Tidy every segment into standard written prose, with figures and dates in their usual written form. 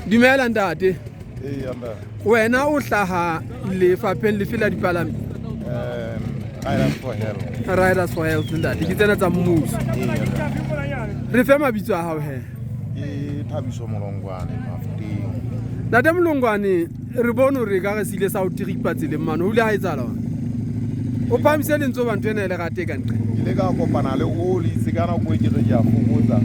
Dumela ntate. Eya ntate. Wena o hlaha lefapheng lefe la dipalami? Riders for Health. Riders for Health ntate, ke tsena tsa mmuso. Eya ntate. Re fe mabitso a hao he. Ke Thabiso Molongwane Mafuteng. Ntate Molongwane, re bone hore ka re se ile sa o tiripa tseleng mane, ho ile ha etsahala hore o phahamise lentswe hoba ntho ena e le rate ka ntle. Ke ile ka kopana le oli se ka nako e ke re ke a fokotsa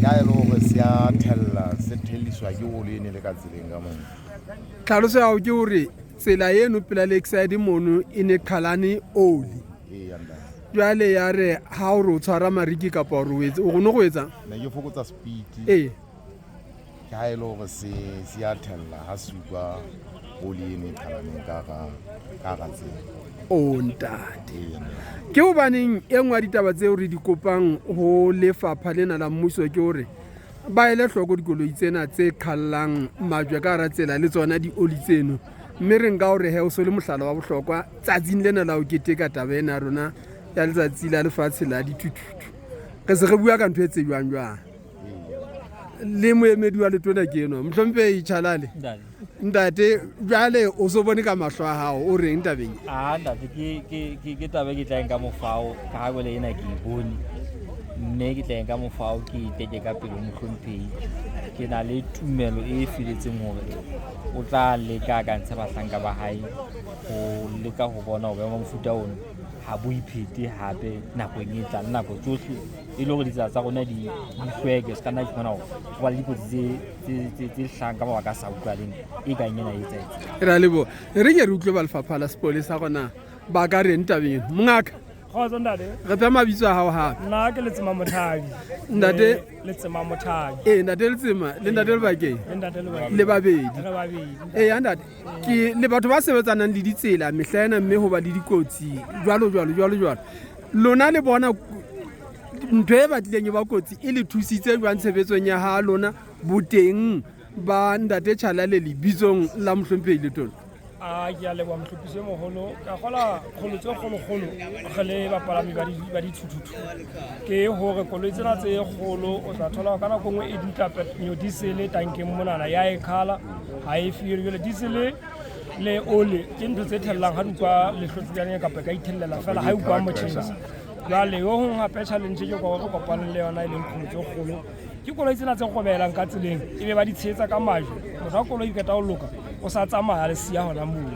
ka e le hore se a thella se thelliswa ke oli e ne le ka tseleng ka moo. Tlhaloso ya hao ke hore tsela eno pela Lakeside mono e ne qhalane oli. Eya ntate. Jwale ya re ha o re o tshwara mariki kapa o re o etse o re no go etsang? Ne ke fokotsa speed. Ee. Ke ha e le hore se se a thella ha se utlwa oli eno e qhalaneng ka hara ka hara tsela. O ntate. Eya ntate. Ke hobaneng e nngwe ya ditaba tseo re di kopang ho lefapha lena la mmuso ke hore ba ele hloko dikoloi tsena tse qhallang majwe ka hara tsela le tsona dioli tseno, mme re nka hore he o so le mohlala wa bohlokwa tsatsing lena la ho keteka taba ena ya rona ya letsatsi la lefatshe la dithuthuthu. Re se re bua ka ntho e tsejwang jwang. Le moemedi wa letona ke enwa, Mohlomphehi Chalale. Ntate, jwale o so bone ka mahlo a hao, o reng tabeng e? Ah, ntate, ke ke ke ke taba e ke tla e nka mofao ka ha jwale ena ke e bone, mme ke tla e nka mofao ke e teke ka pele ho mohlomphehi. Ke na le tumelo e feletseng hore o tla leka ka ntshe bahlanka ba hae ho leka ho bona hore boemo ba mofuta ono ha bo iphete hape nakong e tlang, nako tsohle e le hore ditsela tsa rona di di hlweke, se ka nna fumana hore ho ba le dikotsi tse tse hlahang ka mabaka a sa utlwahaleng e kang ena e etsahetseng. Re a leboha. Re ke re utlwe ba lefapha la sepolesa gona ba ka reng tabeng eno. Mongaka. Kgotso ntate. Re fe mabitso a hao hape. Nna ke Letsema Mothabi. Ntate Letsema Mothabi. Ee, ntate Letsema le ntate Lebakeng. Le ntate Lebakeng. Le babedi. Re babedi. Ee, ntate. Ke le batho ba sebetsanang le ditsela mehla ena mme ho ba le dikotsi jwalo jwalo jwalo jwalo. Lona le bona ntho e batlileng e ba kotsi e le thusitse jwang tshebetsong ya ha lona boteng ba ntate Chalale lebitsong la mohlomphehi Letona? A ke a leboha mohlophiso e moholo. Ka kgola kgolo tse kgolokgolo re le bapalami ba dithuthuthu ke hore koloi tsena tse kgolo o tla thola ka nako nngwe e dutla diesel tankeng monana ya e khala ha e fire. Jwale diesel le ole ke ntho tse thellang ha di utlwa lehlotsenyane kapa ka ithellela fela ha e utlwa motjhesa. Jwale yo hong hape challenge ke ko re kopaneng le yona e leng kgolo tse kgolo ke koloi tsena tse gobelang ka tseleng e be ba di tshehetsa ka majwe. Motho wa koloi qeta ho loka o sa tsamaya le siya hona moo.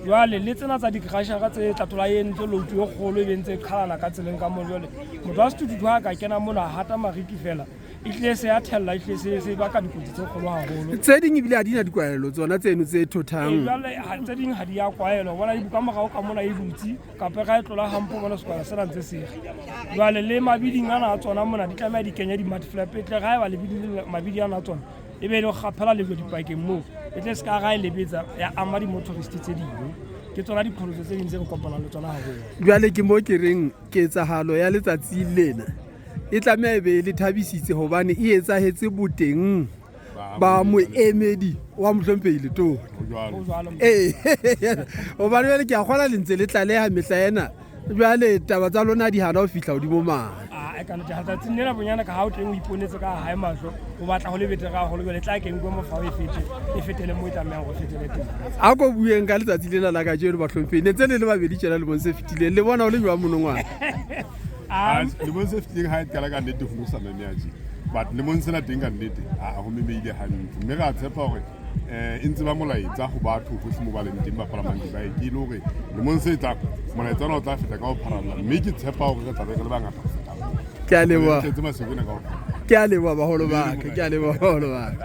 Jwale le tsena tsa dikrashara tse tla thola e entse loutu e kgolo e be ntse e qhalana ka tseleng ka moo. Jwale motho wa sethuthuthu ha a ka kena mona a hata mariki fela e hlile se ya thella, e hlile se se baka dikotsi tse kgolo haholo. Tse ding ebile ha di na dikwaelo tsona tseno tse thothang. Jwale tse ding ha di ya kwaelwa, o bona ka morao ka mona e dutse kapa ga e tlola hampo bona sekwala sena ntse sege. Jwale le mabiding ana a tsona mona di tlameha di kenye di-mud flap, e tle ga eba lebidi mabidi ana a tsona e be e le kgaphela lejwe dipakeng moo, e tle se ka ga e lebetsa ya ama di-motorist tse dingwe. Ke tsona diqholotso tse ding tse re kopanang le tsona haholo. Jwale ke mo ke reng ketsahalo ya letsatsi lena e tlameha e be e le thabisitse hobane e etsahetse boteng ba moemedi wa mohlomphehi Letona. Ee, hobane jwale ke a kgola le ntse le tlaleha mehla ena, jwale taba tsa lona di hana ho fihla hodimo mane. A ka nnete tsatsing lena bonyana ka ha o teng o iponetse ka hae mahlo, o batla ho le betere haholo. Jwale tla ke nkwe mofao e fete e fetele mo e tlamehang go fetele teng. A ko bueng ka letsatsi lena la kajeno bahlomphehi, ne ntse le le babedi tjena lemong se fetileng, le bona o le jwang monongwana? Lemong se fetileng ha e qala ka nnete ho no sa memeha tje, but lemong sena teng ka nnete a ho memehile hantle, mme re a tshepa hore e ntse ba molaetsa ho batho hohle mo ba leng teng ba palamang dibaeke, e le hore lemong se tlang molaetsa ona o tla feta ka ho pharalla, mme ke tshepa hore re tla be re le bangata ho feta. Ke a leboha. Re tletse Maseru ena kaofela. Ke a leboha baholo ba ka, ke a leboha baholo ba ka.